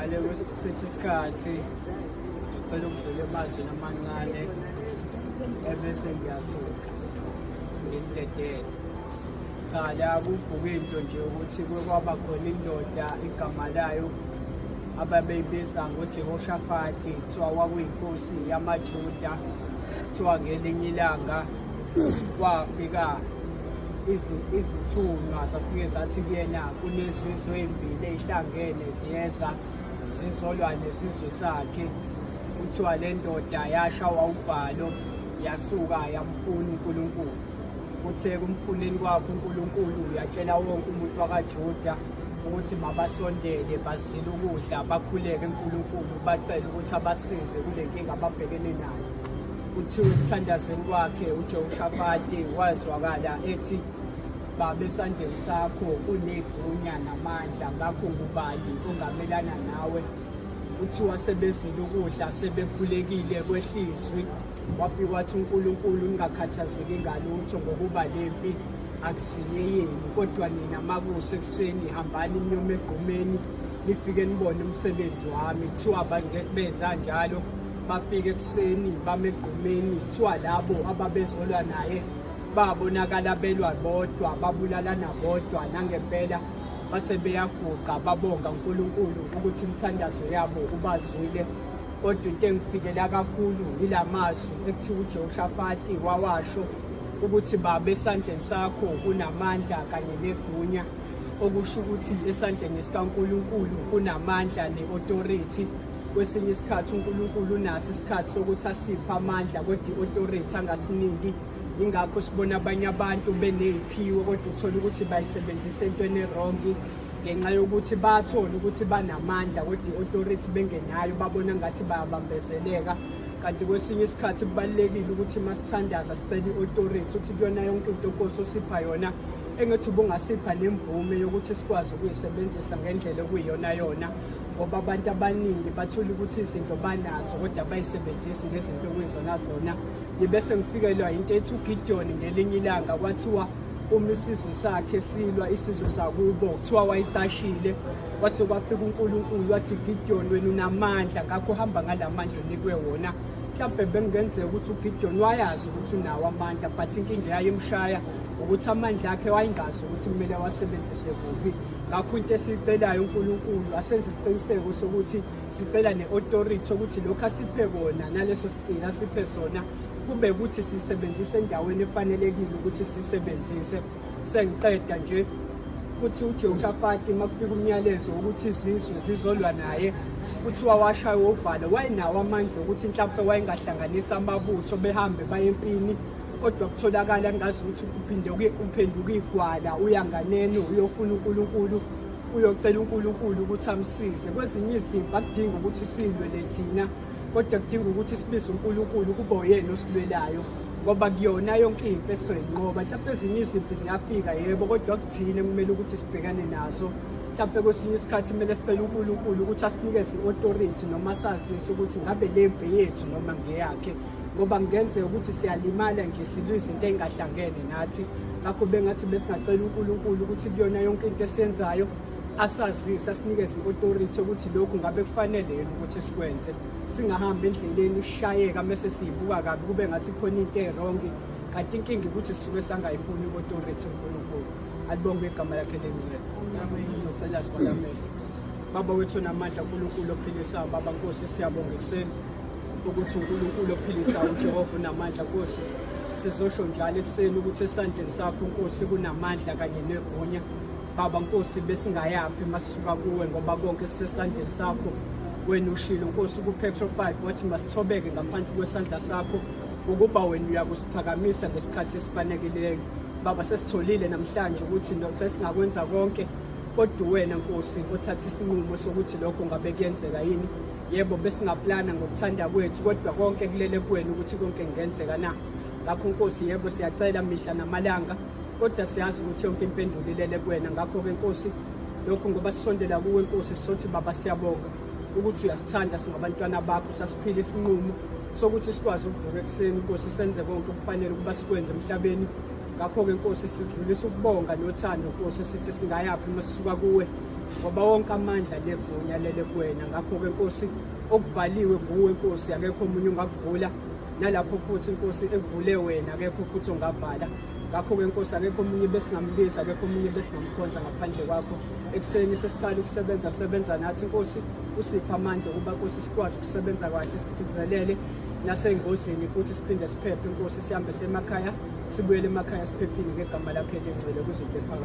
Ngale kwesichitha isikhathi, ngicela ukudlula emazwini amancane ebese ngiyasuka ngimdedele. Cha, la kuvuka into nje ukuthi kwaba khona indoda igama layo ababeyibiza ngoJehoshafati, kuthiwa kwakuyinkosi yamaJuda. Kuthiwa ngelinye ilanga kwafika izithunywa zafike zathi kuyena kunezizwe ey'mbili ey'hlangene ziyeza zizolwa nesizwe sakhe. Kuthiwa le ndoda yashawa ubhalo yasuka yamfuna uNkulunkulu. Kuthe kumfuneni kwakhe uNkulunkulu yatshela wonke umuntu wakaJuda ukuthi mabasondele bazile ukudla bakhuleke uNkulunkulu bacele ukuthi abasize kule nkinga ababhekene nayo. Kuthiwa ekuthandazeni kwakhe uJehoshafati wazwakala ethi, Baba, esandleni sakho kunegunya namandla, ngakho ngubani ongamelana nawe? Kuthiwa sebezile ukudla sebekhulekile kwehlizwi, wafika wathi uNkulunkulu, ningakhathazeki ngalutho ngokuba lempi akusiye yenu, kodwa nina makuse ekuseni hambani niyoma egqumeni nifike nibone umsebenzi wami. Kuthiwa benza njalo, bafika ekuseni bame egqumeni. Kuthiwa labo ababezolwa naye babonakala belwa bodwa, babulalana bodwa, nangempela base beyaguqa babonga uNkulunkulu ukuthi imithandazo yabo ubazwile. Kodwa into engifikela kakhulu yila mazwi ekuthiwa uJehoshafati wawasho ukuthi, Baba, esandleni sakho kunamandla kanye negunya, okusho ukuthi esandleni sikaNkulunkulu kunamandla ne-authority. Kwesinye isikhathi uNkulunkulu unaso isikhathi sokuthi asiphe amandla kodwa i-authority angasiniki. Ingakho sibona abanye abantu beney'phiwo kodwa uthole ukuthi bayisebenzisa entweni erongi ngenxa yokuthi bathola ukuthi banamandla kodwa i-authority bengenayo, babona ngathi bayabambezeleka. Kanti kwesinye isikhathi kubalulekile ukuthi uma sithandaza sicele i-authority ukuthi kuyona yonke into Nkosi osipha yona, engathi ubungasipha nemvume yokuthi sikwazi ukuyisebenzisa ngendlela okuyiyona yona, ngoba abantu abaningi bathola ukuthi izinto banazo kodwa bayisebenzisi ngezinto okuyizona zona. Ngibe sengifikelwa into ethi uGideon ngelinye ilanga kwathiwa uma isizwe sakhe silwa isizwe sakubo, kuthiwa wayicashile, kwase kwafika uNkulunkulu wathi, Gideon, wena unamandla, ngakho hamba ngalamandla onikwe wona. Mhlawumbe bekungenzeka ukuthi uGideon wayazi ukuthi unawo amandla, but inkinga eyayimshaya ukuthi amandla akhe wayengazi ukuthi kumele awasebenzise kuphi. Ngakho into esiyicelayo uNkulunkulu asenze isiqiniseko sokuthi sicela ne-authority ukuthi lokhu asiphe kona naleso skill asiphe sona kube ukuthi sisebenzise endaweni efanelekile ukuthi sisebenzise. Sengiqeda nje kuthi uJehoshafati uma kufika umyalezo wokuthi izizwe zizolwa naye, kuthiwa washaywa uvalo. Wayenawo amandla okuthi mhlawumpe wayengahlanganisa amabutho behambe baye empini, kodwa kutholakala ngazi ukuthi uphinde uphenduka igwala, uya nganeno uyofuna uNkulunkulu, uyocela uNkulunkulu ukuthi amsize. Kwezinye izimpi akudingi ukuthi silwe le thina, kodwa kudinga ukuthi sibize uNkulunkulu kube uyena osilwelayo, ngoba kuyona yonke impi esizoyinqoba. Mhlawumpe ezinye izimpi ziyafika yebo, kodwa kuthina kumele ukuthi sibhekane nazo. Mhlawumpe kwesinye isikhathi kumele sicele uNkulunkulu ukuthi asinikeze i-authority noma sazise ukuthi ngabe le mpi yethu noma ngeyakhe, ngoba kungenzeka ukuthi siyalimala nje silwa izinto ey'ngahlangene nathi. Ngakho bengathi besingacela uNkulunkulu ukuthi kuyona yonke into esiyenzayo asazise, asinikeze i-authority ukuthi lokhu ngabe kufanele yini ukuthi sikwenze, singahambi endleleni sishayeka mese siyibuka kabi kube ngathi khona into erongi, kanti inkinga ukuthi sisuke sangayifuni i-authority uNkulunkulu. Alibongwe igama lakhe lengcwele. Ngizocela sivale amehlo. Baba wethu onamandla, uNkulunkulu ophilisayo, Baba Nkosi, siyabonga ekuseni ukuthi uNkulunkulu ophilisayo, uJehova unamandla. Nkosi, sizosho njalo ekuseni ukuthi esandleni sakho Nkosi kunamandla kanye negunya. Baba Nkosi, besingayaphi masisuka kuwe, ngoba konke kusesandleni sakho. Wena ushilo Nkosi kuPetro 5 wathi masithobeke ngaphansi kwesandla sakho, ukuba wena uyakusiphakamisa ngesikhathi esifanekileyo. Baba, sesitholile namhlanje ukuthi singakwenza konke, kodwa wena Nkosi othatha isinqumo sokuthi lokho ngabe kuyenzeka yini. Yebo, besingaplana ngokuthanda kwethu, kodwa konke kulele kuwena ukuthi konke kungenzeka na. Ngakho Nkosi, yebo siyacela mihla namalanga, kodwa siyazi ukuthi yonke impendulo ilele kuwena. Ngakho-ke Nkosi, lokhu ngoba sisondela kuwe Nkosi, sizothi Baba siyabonga ukuthi uyasithanda singabantwana bakho, sasiphila isinqumo sokuthi sikwazi ukuvuka ekuseni Nkosi, senze konke okufanele ukuba sikwenze emhlabeni. Ngakho-ke Nkosi, sidlulisa ukubonga nothando Nkosi, sithi singayaphi uma sisuka kuwe, ngoba wonke amandla negunya lele kuwena. Ngakho-ke Nkosi, okuvaliwe nguwe Nkosi, akekho omunye ongakuvula, nalapho futhi Nkosi ekuvule wena, akekho futhi ongavala. Ngakho-ke Nkosi, akekho omunye besingambiza, akekho omunye besingamkhonza ngaphandle kwakho. Ekuseni sesiqala ukusebenza, sebenza nathi Nkosi, usiphe amandla ukuba Nkosi sikwazi ukusebenza kahle, sigcizelele nasey'ngozini futhi siphinde siphephe Nkosi, sihambe semakhaya, sibuyele emakhaya siphephile ngegama lakho elingcwele kuze kube phakade.